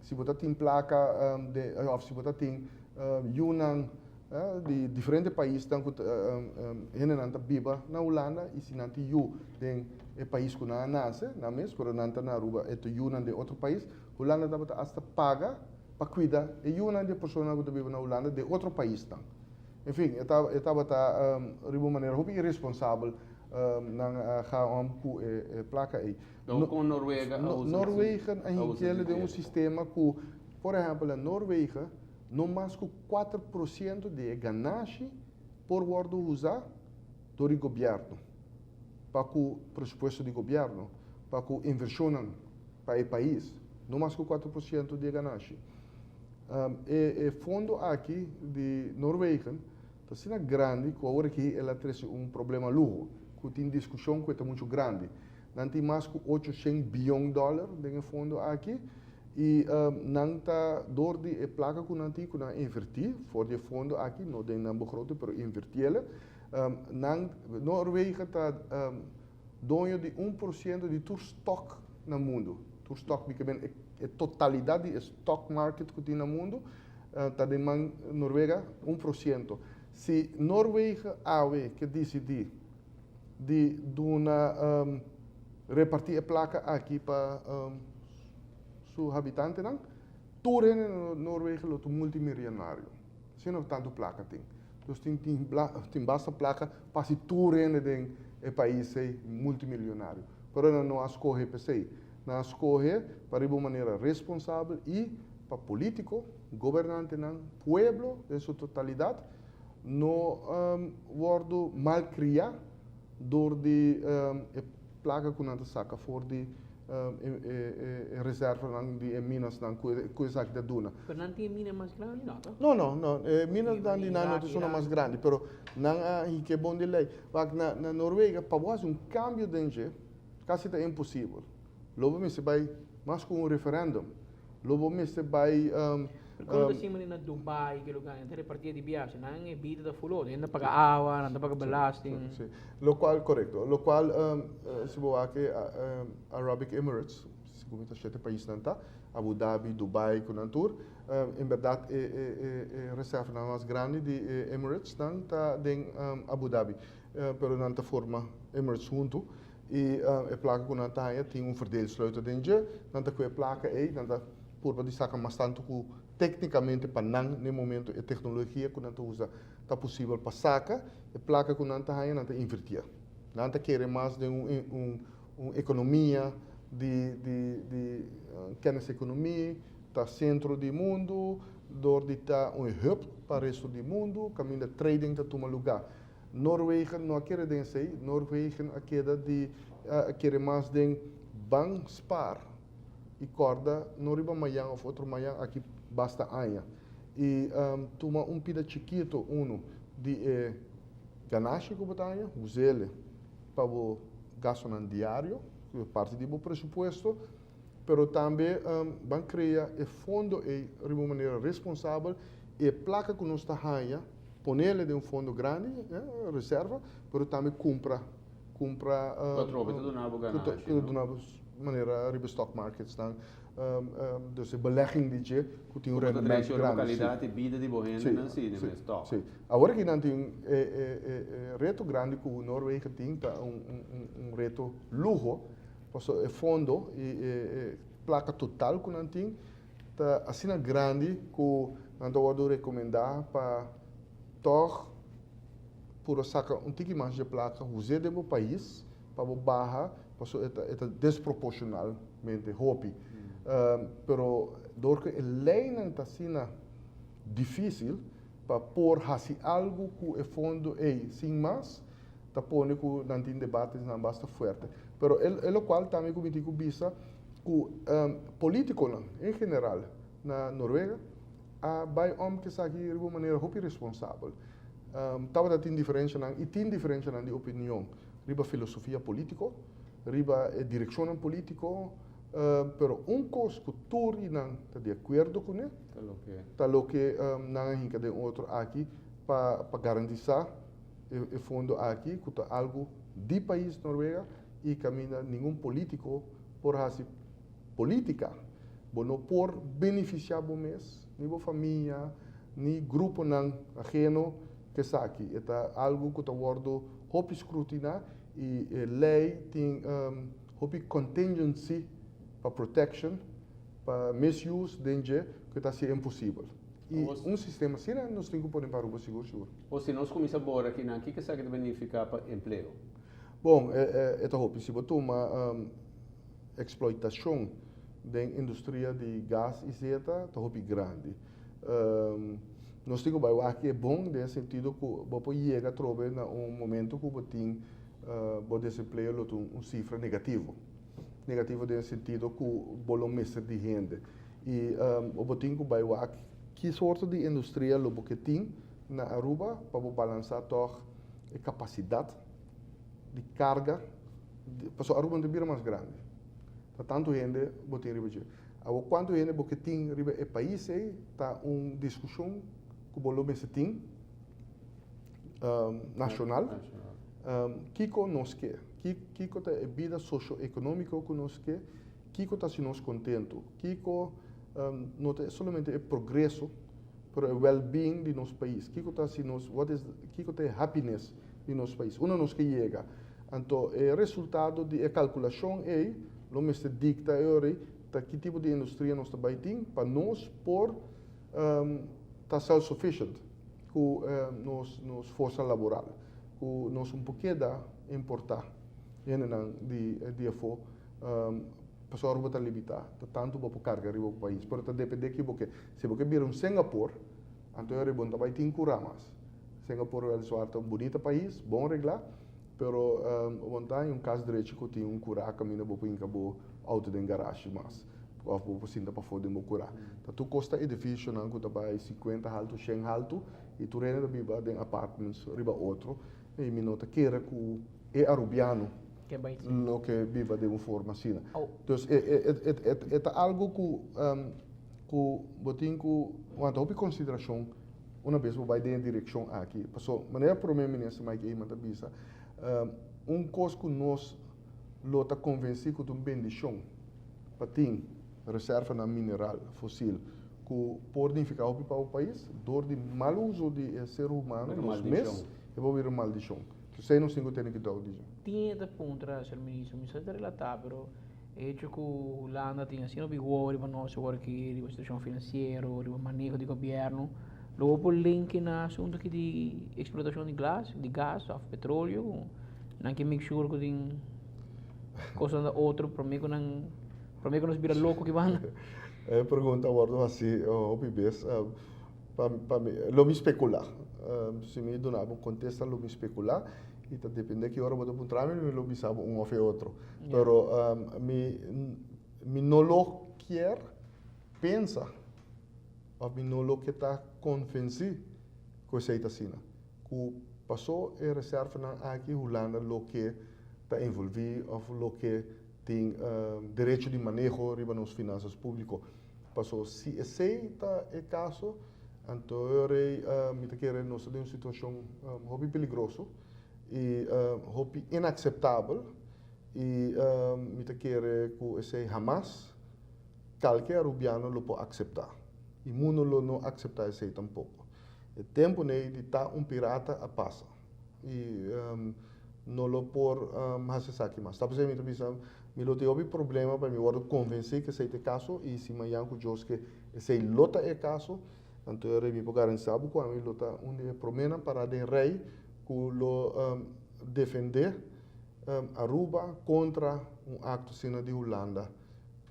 Si bo tin plaka òf si bo tin yunan di diferente pais ku hendenan ta biba na Hulanda i si nan tin yu den e pais ku nan a nase, nan mes, pero nan ta na Aruba, e yunan di otro pais, Hulanda tabata hasta paga pa kuida e yunan di persona ku ta biba na Hulanda di otro paisnan. En fin, e tabata riba un manera hopi iresponsabel nan a ga om ku e plaka ei. Anto, ku Noruega Noruega a hink'é den un sistema ku, por ehèmpel, na Noruega, no mas ku 4% di ganashi por wòrdu usá dor di gobièrnu, pa ku presupuesto di gobièrnu, pa ku invershonnan pa e pais, no mas ku 4% di ganashi. E fondo aki di Noruega ta asina grandi ku awor aki el a trese un problema luho, ku tin diskushon ku e ta muchu grandi. Nan tin mas ku 800 bion dòler den e fondo aki i nan ta dor di e plaka ku nan tin ku nan invertí for di e fondo aki, no den nan begroting, pero invertí el, nan Noruega ta doño di 1% di tur stock na mundu. Tur stock, e totalidat di stock market ku tin na mundu, ta den man Noruega 1%. Si Noruega awe ke disidí di duna repartí e plaka aki pa su habitantenan, tur hende na Noruega lo ta multimilionario. Asina tantu plaka tin. Dus tin basta plaka pa hasi tur hende den e pais ei multimilionario. Pero nan no a skohe p'esei. Nan a skohe pa riba un manera responsabel i pa polítiko, gobernantenan, pueblo den su totalidat no wòrdu malkriá dor di e plaka ku nan ta saka for di e reservanan di e minasnan ku esaki ta duna. Pero nan tin e mina mas grandi no to? No, no, no. E minanan di nan no ta sona mas grandi, pero nan a hik'é bon di lei. Wak na Noruega pa bo hasi un kambio den dje kasi ta imposibel. Lo bo mester bai mas ku un referendum. Lo bo mester bai. Pero kon ta sima na Dubai ke lugar nan ta repartia di biahe nan e bida ta full otro nan ta paga awa nan ta paga belasting. Si, lokual korekto lokual si bo wak e Arabic Emirates segun mi ta shete paisnan ta Abu Dhabi, Dubai ku nan tur en bèrdat e reservanan mas grandi di e Emirates nan ta den Abu Dhabi pero nan ta forma Emirates huntu i e plaka ku nan ta haña tin un verdeelsleutel den dje nan ta ku e plaka ei nan ta purba di saka mas tantu ku téknikamente pa nan na e momento e teknologia ku nan ta usa ta posibel pa saka e plaka ku nan ta haña nan ta invertié. Nan ta kere mas den un ekonomia di kenniseconomie, ta sentro di mundu dor di ta un hub pa resto di mundu kaminda trading ta tuma lugá. Noorwegen no a kere den esei, Noorwegen a keda di a kere mas den ban spaar. I kòrda no riba mañan òf otro mañan, aki basta aña. I tuma un pida chikitu unu di e ganashi ku bo ta haña, us'el pa bo gastunan diario, ku e parti di bo presupuesto, pero tambe ban krea e fondo ei riba un manera responsabel, e plaka ku nos ta haña, ponele den un fondo grandi, reserva, pero tambe kumpra. Kumpra Ku atrobe ta duna bo ganashi, ku ta duna bo manera riba stock markets nan. Dus e belegging di dje ku tin un rendement grandi. Ku ta kalidat di bida di bo hendenan si den e stock. Si. Awor aki nan tin e reto grandi ku Noorwegen tin ta un reto luho pasobra e fondo i e plaka total ku nan tin ta asina grandi ku nan ta wòrdu rekomendá pa tòg puro saka un tiki mas dje plaka huz'é den bo pais pa bo baha pasobra e ta desproporshonalmente hopi. Pero dor ku e leinan ta asina difísil pa por hasi algu ku e fondo ei sin mas, ta pone ku nan tin debatesnan basta fuerte. Pero e lokual tambe ku mi tin ku bisa ku polítikonan en general na Noruega a bai om ku esaki riba un manera hopi responsabel. Tabata tin diferenshanan i tin diferenshanan di opinion riba filosofia polítiko, riba e direkshonnan polítiko, pero un kos ku tur di nan ta di akuerdo kuné ta loke nan a hinka den otro aki pa garantisá e fondo aki ku ta algu di pais Noruega i kaminda ningun polítiko por hasi polítika. Bo no por benefisiá bo mes, ni bo famia, ni gruponan aheno ku esaki. E ta algu ku ta wòrdu hopi skrutiná i e lei tin hopi contingency pa protection, pa misuse den dje, ku ta hasi imposibel. I un sistema asina nos tin ku pone pa Aruba sigur sigur. O si nos kuminsá bora akinan, kiko esaki ta benifiká pa empleo? Bon, e ta hopi. Si bo tuma eksploitashon den industria di gas i zeta ta hopi grandi. Nos tin ku bai wak e bon den e sentido ku bo por yega atrobe na un momento ku bo tin bo desempleo lo ta un sifra negativo. Negativo den e sentido ku bo lo mester di hende. I bo tin ku bai wak ki sorto di industria lo bo ke tin na Aruba pa bo balansá tòg e kapasidat di karga, pasobra Aruba no ta bira mas grandi. Ta tantu hende bo tin riba dje. Awor kuantu hende bo ke tin riba e pais ei ta un diskushon ku bo lo mester tin nashonal. Kiko nos ke? Kiko ta e bida sosio-ekonómiko ku nos ke? Kiko ta hasi nos kontentu? Kiko no ta solamente e progreso pero e well-being di nos pais? Kiko ta hasi nos, what is, kiko ta e happiness di nos pais? Unda nos ke yega? Anto e resultado di e kalkulashon ei lo mester dikta e ora ei ta ki tipo di industria nos ta bai tin pa nos por ta self-sufficient ku nos nos forsa laboral, ku nos un por keda importá hendenan di di afó pasobra Aruba ta limitá, ta tantu bo por karga riba bo pais, pero ta dependé ki bo ke. Si bo ke bira un Singapore, anto e ora ei bo no ta bai tin kurá mas. Singapore weliswaar ta un bunita pais, bon reglá, pero bo no ta haña un kas drechi ku tin un kurá kaminda bo por hinka bo outo den garashi mas òf bo por sinta pafó den bo kurá. Ta tur kos ta edifisionan ku ta bai sinkuenta haltu, shen haltu i tur hende ta biba den apartments riba otro i mi no ta kere ku e arubiano lo ke biba den un forma asina. Dus e ta algu ku ku bo tin ku wanta hopi konsiderashon. Una bes bo bai den e direkshon aki, paso manera Prome Minister Mike Eman ta bisa, un kos ku nos lo ta konvensí ku ta un bendishon pa tin reservanan mineral fosil ku por nifiká hopi pa bo pais, dor di mal uso di e ser humano, nos mes, e por bira un maldishon. Esei nos tin ku tene kuidou di dje. Tin e ta puntra, señor Minister, mi sa ta relatá, pero E hecho ku Hulanda tin asina hopi wowo riba nos awor aki, riba situashon finansiero, riba maneho di gobièrnu, lo bo por linki na asuntu aki di eksplotashon di glas, di gas òf petroleo, nan ke make sure ku tin kosnan ta otro promé ku nan, promé ku nos bira loko aki banda. E pregunta a wòrdu hasi hopi bes. Pa mi, lo mi spekulá. Si mi duna bo un kontesta lo mi spekulá i ta dependé ki ora bo ta puntra mi, mi lo bisa bo un òf e otro. Pero mi mi no lo kier pensa òf mi no lo ke ta konvensí ku esei ta asina. Ku pasó e reservanan aki Hulanda lo ke ta envolví òf lo ke tin derecho di maneho riba nos finansas públiko. Paso si esei ta e kaso, anto e ora ei mi ta kere nos ta den un situashon hopi peligroso i hopi inakseptabel i mi ta kere ku esei hamas kalke arubiano lo por akseptá i mundo lo no akseptá esei tampoko. E tempunan di ta un pirata a pasa. I no lo por hasi esaki mas. Ta p'esei mi ta bisa, mi lo tin hopi problema pa mi wòrdu konvensí ku esei ta e kaso i si mañan ku Dios ke esei lo ta e kaso, anto e ora mi por garantisá bo ku ami lo ta un di e proménan pará den rei ku lo defendé Aruba kontra un akto asina di Hulanda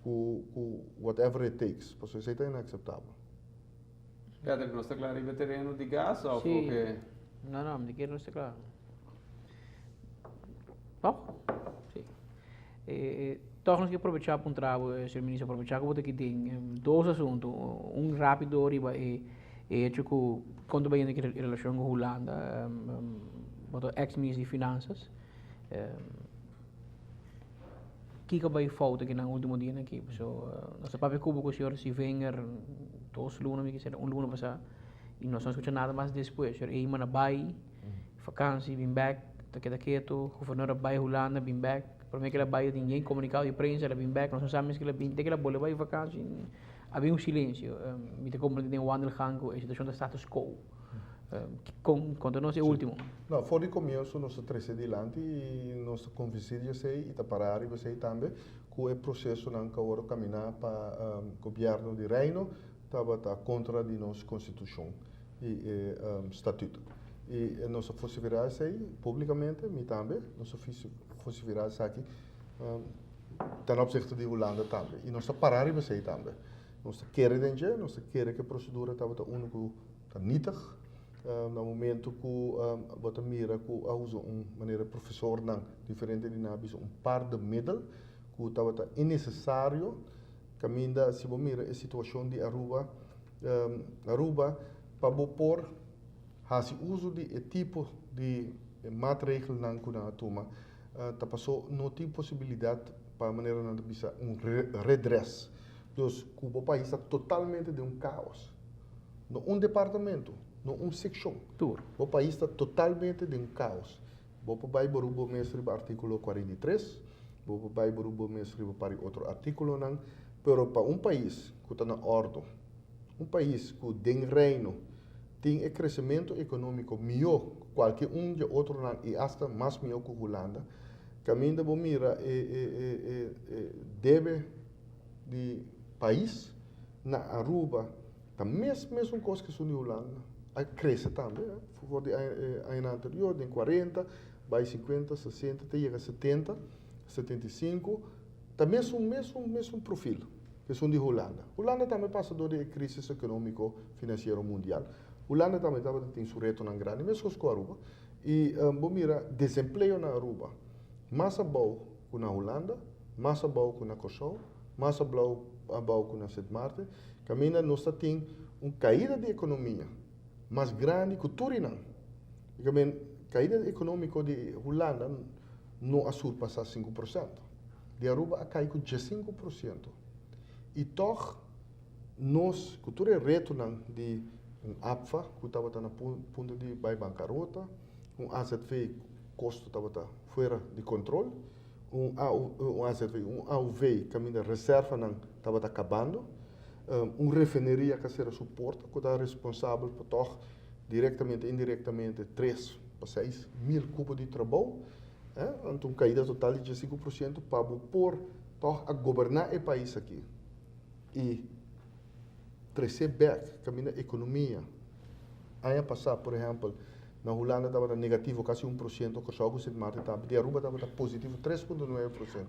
ku ku whatever it takes, pasobra esei ta inakseptabel. Patrick, nos ta kla riba e tereno di gas of Sí. oke? No, no, mi kere nos ta kla. Toch? Sí. Eh, toch nos ke aprovechá pa un trago, eh, señor ministro, aprovechá ku bo ta aki den eh, dos asunto. Un rápido riba e, e hecho ku kon ta bayendo e relashon ku Hulanda. Um, um, bo ta ex minister di Finanzas. Um, Kiko bai fout aki nan ultimo dianan aki? Paso nos a papia cubo cu señor Sivenger dos luna mi kisa un luna pasa y nos no scucha nada mas despues. Señor Eman a bai vakantie bin bek ta keda keto, gobernador a bai Hulanda bin bek. Promé ku el a bai tin yen komunikado di prensa, el a bin bèk, nos no sa mes ku el a bin, te ku el a bolbe bai vakansi, a bin un silensio. Mi ta komprendé den wandelgang ku e situashon ta status quo. Kon, konta nos e último. No, for di komienso nos ta trese dilanti i nos ta konvensí di esei i ta pará riba esei tambe ku e prosesonan ku awor kaminá pa gobièrnu di Reino tabata kontra di nos konstitushon i e statuut. I nos a vosiferá esei públikamente, mi tambe, nos a vosiferá esaki ten opzichte di Hulanda tambe. I nos ta pará riba esei tambe. Nos ta kere den dje, nos ta kere ku e prosedura tabata unu ku ta nietig. Na momento ku bo ta mira ku a usa un manera profesornan diferente di nan a bisa un paardenmiddel ku tabata innesesario. Kaminda si bo mira e situashon di Aruba, Aruba pa bo por hasi uso di e tipo di maatregelnan ku nan a tuma ta paso no tin posibilidat pa manera nan ta bisa un redres. Dus ku bo pais ta totalmente den un kaos. No un departamento, no un sekshon. Tur. Bo pais ta totalmente den un kaos. Bo por bai boru bo mes riba artíkulo 43, bo por bai boru bo mes riba par di otro artíkulonan, pero pa un pais ku ta na òrdu, un pais ku den Reino tin e kresementu ekonómiko mihó ku kualke un dje otronan i asta mas mihó ku Hulanda, kaminda bo mira e e e e e debe di pais na Aruba ta mes mesun kos ku esun di Hulanda, a krese tambe for di añanan anterior den 40 bai 50, 60 te yega 70, 75, ta mesun mesun mesun profil ku esun di Hulanda. Hulanda tambe pasa dor di e krisis ekonómiko finansiero mundial. Hulanda tambe tabata tin su retonan grandi meskos ku Aruba i bo mira desempleo na Aruba mas abou ku na Hulanda, mas abou ku na Kòrsou, mas abou abou ku na Sint Maarten, kaminda nos ta tin un kaida di ekonomia mas grandi ku tur e nan. I kaminda kaida ekonómiko di Hulanda no a surpasá 5%, di Aruba a kai ku 15%. I tòg nos ku tur e retonan di un APFA ku tabata na punto di bai bankarota, un AZV kosto tabata fuera di kontrol, un un AZV, un AOV kaminda reservanan tabata kabando, un refineria ku a sera su porta ku ta responsabel pa tòg direktamente indirektamente 3 pa 6 mil kupo di trabou, anto un kaida total di 15% pa bo por tòg a goberná e pais aki i trese bèk kaminda ekonomia. Aña pasá, por ehèmpel, na Hulanda tabata negativo kasi 1%, Kòrsou ku Sint Maarten tambe, di Aruba tabata positivo 3.9%.